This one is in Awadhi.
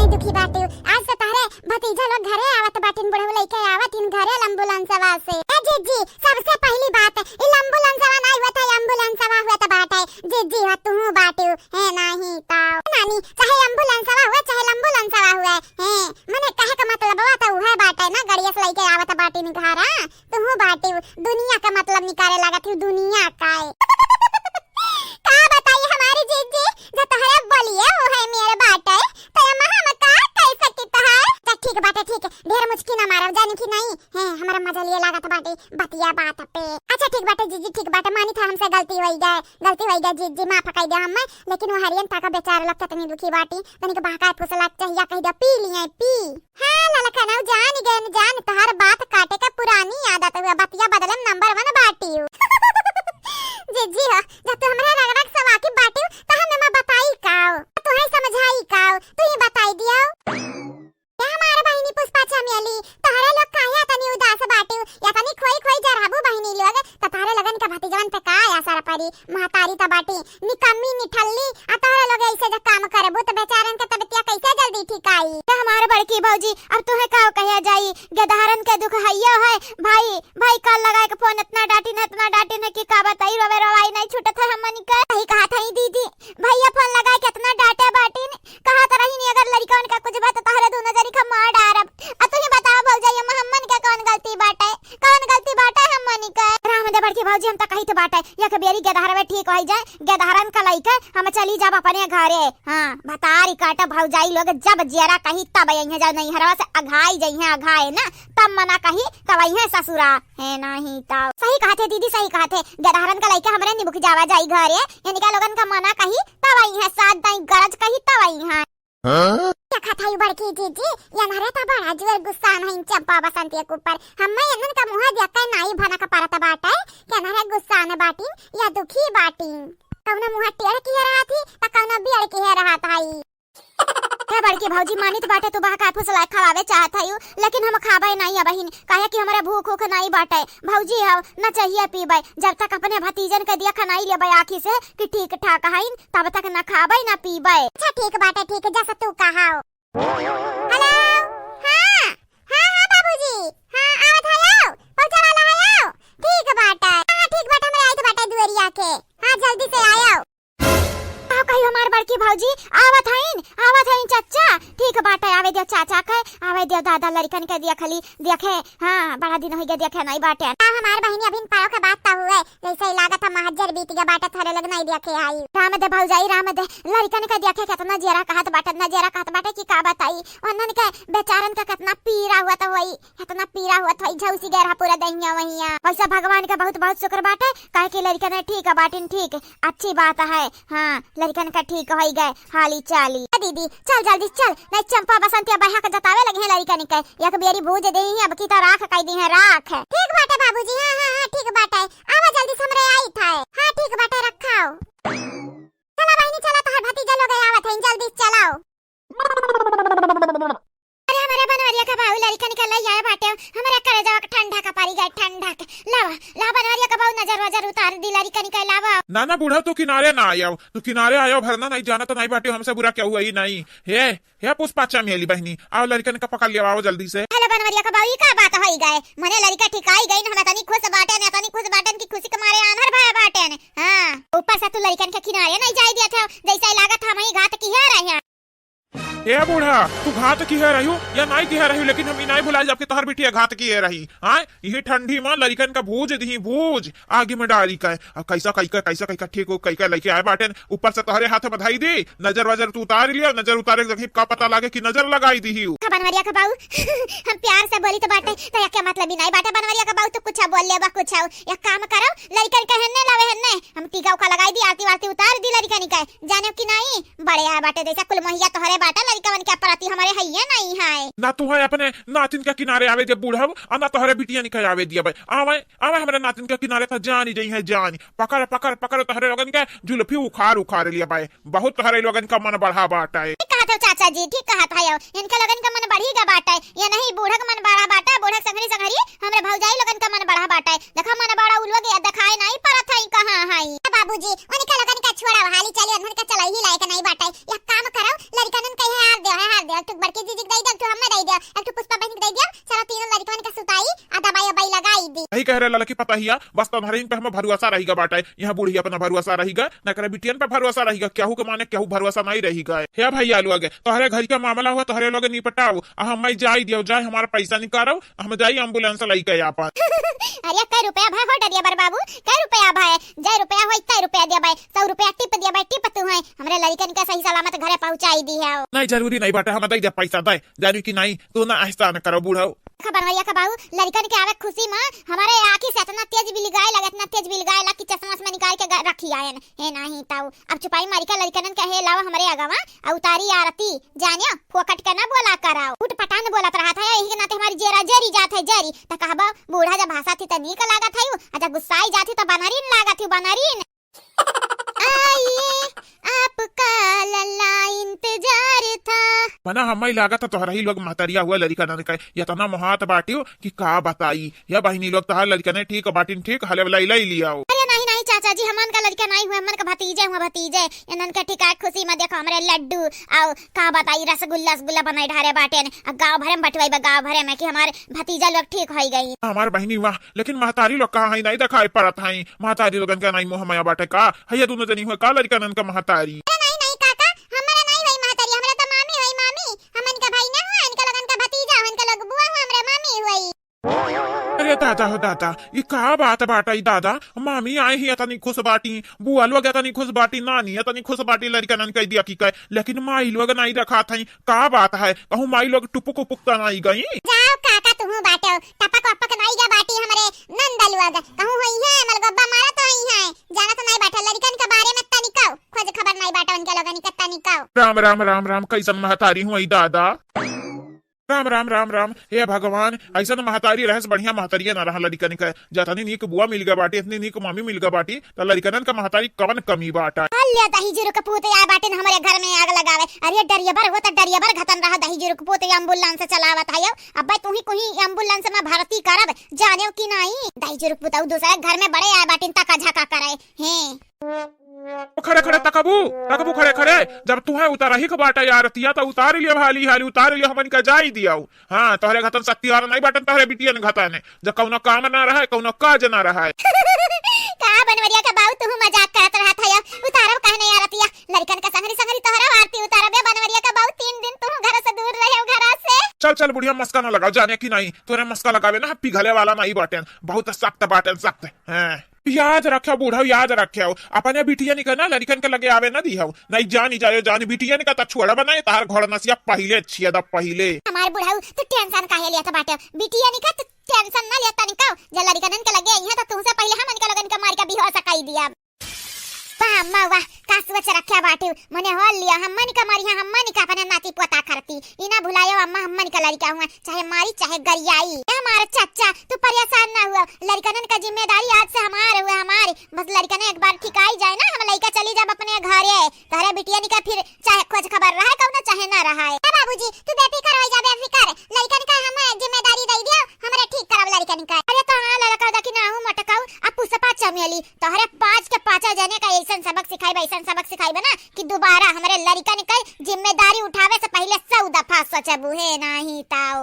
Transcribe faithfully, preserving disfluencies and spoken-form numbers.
दुखी बाटिउ, आज से तहरे भतीजा लोग घरे आवत बाटिन, बुढ़ऊ लइके आवत हिन घरे एम्बुलेंसवा से। ए जीजी, सबसे पहली बात, ई एम्बुलेंसवा नाई हुआ था, एम्बुलेंसवा हुआ था बाटे। जीजी हो तुहू बाटिउ, है नाही ताऊ। नानी, चाहे एम्बुलेंसवा हुआ, चाहे लम्बुलेंसवा हुआ, हैं, मने कहे के मतलबवा त उहे बाटे ना, गड़िया से लइके आवत बाटिन घर, हाँ? तुहू बाटिउ, दुनिया का मतलब निकाले लागत ही, दुनिया का है। का बताई हमारी जीजी, जो तोहरे बोलिए वो है मेरे बाटे, तो एमा हम का कह सकित है? त ठीक बाटे, ठीक, ढेर मुचकी ना मारब, जानी कि नहीं? हैं, हमरा मजा लिए लागत बाटे बतिया बात पे। अच्छा ठीक बाटे जीजी, ठीक बाटे, मानी था हमसे गलती होई गए, गलती होई गए जीजी, माफ कर दे हमें। लेकिन वो हरियन ताका बेचारे लोग कितनी दुखी बाटी, तनिक बहकाए फुसला चाहिए, कह दे पी लिए पी। हाँ ललखनऊ, जान गए जान, तोहर बात काटे के पुरानी आदत हुआ, बतिया बदले में नंबर वन बाटिउ। जीजी हो, जब तू हमरा रग रग से वाकिफ बाटिउ, त हम एमा बताई काउ, तुहे समझाई काउ, तू ही बताई दियो। ए हमार बहिनी पुष्पा चमेली, तोहरे लोग काहे तनी उदास बाटिउ? या तनी खोई खोई जराबू बहिनी लोग, त तोहरे लोगन के भतीजवन पे का असर पड़ी? महतारी त बाटी निकम्मी निठल्ली, आ तोहरे लोग ऐसे जब काम करबू त बेचारन के तबियतिया कैसे जल्दी ठीक आई? ए हमार बड़की भौजी, अब तुहे का कहा जाई, गेदहरन के दुख हइयो है भाई। भाई काल लगाए के फोन इतना डांटिन है, इतना डांटिन है कि का बताई, रोवे रोवाई नहीं छूटत है हमनी के। सही कहा था दीदी, भैया फोन लगाए के इतना डांटे बाटिन, कहत रहिन, अगर लड़िकवन का कुछ बात तोहरे दोनों जनी का मार डारब। आ तू ही बतावा भौजाई, हम हमन के कौन गलती बाटे? कौन गलती बाटे हमन के? राम दे बड़की भौजी, हम त कहित बाटे, एक बेरी गेदहरवे ठीक होई जाए, गेदहरन का लइके हम चली जाब अपने घरे। हाँ, भतारी काटा भौजाई लोग जब जियरा कही तब अइहें, जब नैहरवा से अघाई जइहें, अघाए ना, तब मना कही तब अइहें ससुरा। है नाही तब। सही कहत है दीदी, सही कहत है, गेदहरन का लइके हमरे निबुक जावा जाई घरे, इनका लोगन का मना कही तब अइहें, साथ दाई गरज कही तब अइहें। हाँ? देखत हई बड़की जीजी, यनहरे त बड़ा जोर गुस्सान हईन चंपा बसंती के ऊपर। हम्मे यनन का मुँह देख के नाई भनक परत बाटे, कि यनहरे गुस्सान बाटिन या दुखी बाटिन। कौनो मुँह टेढ़ किहे रहत ही, त कौनो बियड़ किहे रहत हई। हे बड़की भौजी, मानित बाटे तू बहकाए फुसलाए खवावे चाहत हई, लेकिन हम खाबे नाई अबहिन, काहे कि हमरे भूख ऊख नाई बाटे। भौजी हव, न चाहिए पीबे, जब तक अपने भतीजन के देख नाई लेबे आँखी से कि ठीक ठाक हईन, तब तक न खाबे न पीबे। अच्छा ठीक बाटे, ठीक, जैसे तू कहाओ। हेलो, हाँ, हाँ, हाँ बाबूजी, हाँ आवत है, आओ, पहुँचे वाला है, आओ। ठीक बाटे, हाँ, हाँ, ठीक बाटे, हमरे आइत बाटे दुआरिया के, हाँ जल्दी से आयो। का कही हमार बड़की भौजी, आवत हईन, आवत हईन चच्चा, ठीक बाटे, आवे दियो चाचा के, आवे दियो दादा लड़िकन के देख ली, देखे, हाँ, बड़ा दिन होई गए देखे नाई बाटे। का हमार बहिनी अभिन पायो के बात त हुए, जैसे ही लागत है महज्जर बीत गया बाटे, थोड़े लोग नाई देखे आई। राम दे भौजाई, राम दे, लड़िकन के देखे केतना जियरा कहत बाटे, इतना जियरा कहत बाटे कि का बताई, उन्हन के बेचारन के केतना पीरा हुआ त होई, केतना पीरा हुआ त होई, झौसी गए रहा पूरा दहिया वहिया। वैसे भगवान के बहुत बहुत शुक्र बाटे, काहे कि लड़िकन ठीक बाटिन, ठीक, अच्छी बात है। हाँ, लड़िकन का ठीक होई गए हाली चाली। ए दीदी, चल जल्दी चल, नहीं चंपा बसंती अब बहक जतावे लगे हैं लड़िकन के। एक बेरी भूज देही, अब की तो राख कई दी है राख। ठीक बाटे बाबूजी, हाँ, हाँ, हाँ, ठीक बाटे। आवा जल्दी से हमरे आई था। हाँ, ठीक बाटे, रखाओ। चला बहिनी, चला, तोहर भतीजा लोग आवत हैं, जल्दी चलाओ। अरे हमरे बनवरिया का बाऊ लड़िकन के लई आए बाटे, हमरे करेजवा के ठंडा का पड़ी गए, ठंडा के। लावा, लावा बनवरिया का बाऊ, नजर वजर उतार दी लड़िकन के, लावा। ना, ना बूढ़ा, तू किनारे ना आयो, तू किनारे आयो, भरना नहीं जाना तो नहीं बाटे, हमसे बुरा क्या हुआ ही नहीं। हे, हे पुष्पा चमेली बहिनी, आओ लड़िकन का पकड़ लिया, आओ जल्दी से। हेलो बनवरिया का बाऊ, ई का बात होई गए? मने लड़िका ठिकाई गई न, हम तनी खुश बाटे न, तनी खुश बाटे न कि खुशी के मारे आन्हर भय बाटे न। हाँ, ऊपर से तू लड़िकन के किनारे नहीं जाए दिया था, जैसे लागत हम ही घात किहे रहे। ए बूढ़ा, तू घात किहे रह्यू या नाई किहे रह्यू, लेकिन हम ई नाई भुलाए जाब कि तोहर बिटिया घात किहे रही। हाँ, यही ठंडी में लड़िकन का भूज दिही, भूज, आगी में डारी का। अब कैसा कई का, कैसा कई का ठीक हो, कई का लइके आए बाटेन, ऊपर से तोहरे हाथ में धई दी, नजर वजर तू उतार लिया, नजर उतारे के जगह का पता लागे कि नजर लगाई दिही। का बनवरिया का बाऊ, हम प्यार से बोली तो बाटे, तो या क्या मतलब ही नाई बाटे बनवरिया का बाऊ, तू कुछ बोल ले बा कुछ। या काम करो, लड़िकन के हेन्ने लावे हेन्ने, हम टीका उका लगाई दी, आरती वारती उतार दी लड़िकन के, जाने कि नाई। बड़े आए बाटे जैसे कुल मोहिया तोहरे बाटे, लड़िकवन के प्रति हमरे हइये नहीं है। ना तू है अपने नातिन के किनारे आवे दे बूढ़व, और ना तोहरे बिटिया निकल आवे दिया भाई। आवे, आवे हमरे नातिन के किनारे तो जानी जई है जानी। पकड़, पकड़, पकड़ तोहरे लोगन के जुल्फी उखाड़, उखाड़ लिया भाई। बहुत तोहरे लोगन का मन बढ़ा बाटे। ठीक कहत हो चाचा जी, ठीक कहत हो। इनके लोगन का मन बढ़ी गा बाटे। ये नहीं बूढ़क मन बढ़ा बाटे, बूढ़क संघरी संघरी हमरे भौजाई लोगन का मन बढ़ा बाटे। देखा मन बड़ा उ लोग ये देखाए नहीं परत है कहाँ है। ए बाबूजी, उनके लोगन का छोड़ा, हाली चली, उन्हन के चलई ही लायक नहीं बाटे। एक काम करो, लड़िकनन के हार दे, हार दे, तू कह रहे ललकी पतहिया, बस तोहरे इन पे हमें भरोसा रहिगा बाटे। यहाँ बूढ़ी अपना भरोसा रहिगा, ना करे बिटियन पे भरोसा रहिगा, केहू के माने केहू भरोसा नहीं रहिगा। हे भैया लोग, तोहरे घर का मामला हुआ, तोहरे लोग निपटाओ, आ हम मैं जाई दियो, जाए हमारा पैसा निकालो, हम जाई एम्बुलेंस लइके आपन। अरे कै रुपया भाई हो डरिया बर बाबू, कै रुपया भाई, जै रुपया होई तै रुपया दिया भाई, सौ रुपया टिप दिया भाई, टिप तू है, हमरे लड़िकन के सही सलामत घरे पहुँचाई दी है। नहीं जरूरी नहीं बाटे, हम दे दे पैसा दे, जानी कि नहीं, तू ना एहसान करो बूढ़ो। देखा बनवरिया का बाबू, लड़िकन के आवे खुशी में हमारे आँखी से इतना तेज बिलगाए लगे, इतना तेज बिलगाए लगे कि चश्मा से निकाल के ग-, रखी आयन। हे नाही ताऊ, अब चुपाई मारी का लड़िकनन के हे लावा हमरे अगवा, आ उतारी आरती, जानियो, फोकट के ना बोला कराओ। उठ पटांग बोलत रहत है, यही के नाते हमारी जेरा जेरी जात है, जेरी। त कहबा, बूढ़ा जब भाषा थी त नीक लागत है, आ जब गुस्साई जात ही त बनरीन लागत ही, बनरीन। आइए, आपका लल्ला इंतजार था। मना हम्मै लागत है तोहरा ही लोग महतरिया हुआ लड़िकनन के इतना मोहात बाटियो कि का बताई। या बहिनी लोग तोहार लड़िकने ठीक बाटिन, ठीक हले वाला इलाई लियाओ। अरे नहीं, नहीं चाचा जी, हमन का लड़िका नहीं हुए, हमन का भतीजे हुए, भतीजे। इनन के ठिकाए खुशी में देखो हमरे लड्डू, आओ का बताई, रसगुल्ला, रसगुल्ला बनाई ढारे बाटेन। अब गाँव भरे में बटवाई बा, गाँव भरे में कि हमारे भतीजा लोग ठीक होई गई। हमार बहिनी वाह, लेकिन महतारी लोग कहाँ है, नहीं दिखाई पड़त है। महतारी लोगन का नहीं मोह माया बाटे का? है ये दोनों जनी हुए का लड़िकनन का महतारी? अरे नहीं, नहीं काका, हमारा नहीं हुई महतारी, हमारा तो मामी हुई, मामी। हमन का भाई ना हुआ, इनका लोगन का भतीजा हुआ, इनका लोग बुआ हुआ, हमरे मामी हुई। अरे दादा हो दादा, ई का बात बाटई दादा? मामी आई ही अतनी खुश बाटी, बुआ लोग अतनी खुश बाटी, नानी अतनी खुश बाटी, लड़िकनन कह दिया कि कहे, लेकिन माई लोग नहीं रखा था। का बात है? कहूँ माई लोग टुपुक उपुक त नहीं गई? जाओ काका, तुहू बाटो, टपक वपक नहीं गया बाटी हमरे नंद लोग, कहूँ होई है, मलगोब्बा मारा तो होई है, जाना तो नहीं बाटे, लड़िकन के बारे में तनिको खोज खबर नहीं बाटे, उनके लोगन के तनिको। राम राम राम राम, कैसन महतारी हुई दादा? राम राम राम राम। हे भगवान, ऐसन महतारी रहस, बढ़िया महतारिये ना रहा लड़िकन के। जतनी नीक बुआ मिल गए बाटी, इतनी नीक मामी मिल गए बाटी, त लड़िकनन का महतारी कवन कमी बाटा? अल्ले दही जुरुक पूत आए बाटिन हमरे घर में आग लगावे। अरे डरियबर हो त डरियबर घतन रहा, दही जुरुक पूत एम्बुलेंस चलावत है। अब तुही कुही एम्बुलेंस में भर्ती करब, जानेव कि नाई? दही जुरुक पूत दूसरे घर में बड़े आए बाटिन, तका झका करे। हैं। खड़े खड़े तकबू, तकबू खड़े खड़े। जब तुहे उतारही के बाटे यार, तिया त उतार लिया, हाली हाली उतार लिया, हमन का जाई दियाऊ। हाँ, तोहरे घतन शक्ति और नहीं बाटन, तोहरे बिटियन घतन। जब कौनो काम ना रहे, कौनो काज ना रहे। का बनवरिया का बाऊ, तुहू मजाक करत रहत है? उतारब कहने यार तिया, लड़िकन का संगरी संगरी तोहरा आरती उतारब। ए बनवरिया का बाऊ, तीन दिन तुहू घर से दूर रहे, घर से। चल चल बुढ़िया, मस्का ना लगाओ, जाने कि नहीं, तोरे मस्का लगावे ना पिघले वाला नहीं बाटेन, बहुत सख्त बाटेन, सख्त। हाँ। याद रख्यो बूढ़ो, याद रख्यो, अपने बिटियन के ना लड़िकन के लगे आवे ना दिहो, नहीं जानी जायो जानी, बिटियन का त छोड़ब ना, तार घोड़ नसिया पहिले छियद पहिले। हमार बुढ़ऊ, तू टेंशन काहे लिया था बाटे? बिटियन का तू टेंशन ना लिया तनिको, जे लड़िकनन के लगे आई है तो तुमसे पहिले हमन के लोगन के मार के बेहोश कई दिया। वाह अम्मा वाह, का सोच रख्या बाटे, मने हो लिया, हमन का मारिया, हमन का अपने नाती पोता करती। ई ना भुलायो अम्मा, हमन का लड़िका हुआ, चाहे मारी चाहे गरियाई। ए हमार चच्चा, तू परेशान ना हुआ, लड़िकनन का जिम्मेदारी आज से हमार हुआ, हमार। बस लड़िकन एक बार ठिकाई जाए ना, हम लइका चली जाब अपने घरे। तोहरे बिटियन का फिर चाहे खोज खबर रहे कौनो, चाहे ना रहे। ए बाबूजी, तू बेफिकर हो जा, बेफिकर। लड़िकन का हम जिम्मेदारी दे दियो, हमरे ठीक करब लड़िकन का। अरे तो हाँ लड़का देखी ना हूँ मटकाऊ, अब पुष्पा चमेली, तोहरे पाँच के पाँचों जने का ऐसन सबक सिखाइब, ऐसन सबक सिखाइब ना कि दोबारा हमरे लड़िकन के जिम्मेदारी उठावे से पहिले सौ दफा सोचबू, हे नाही ताऊ।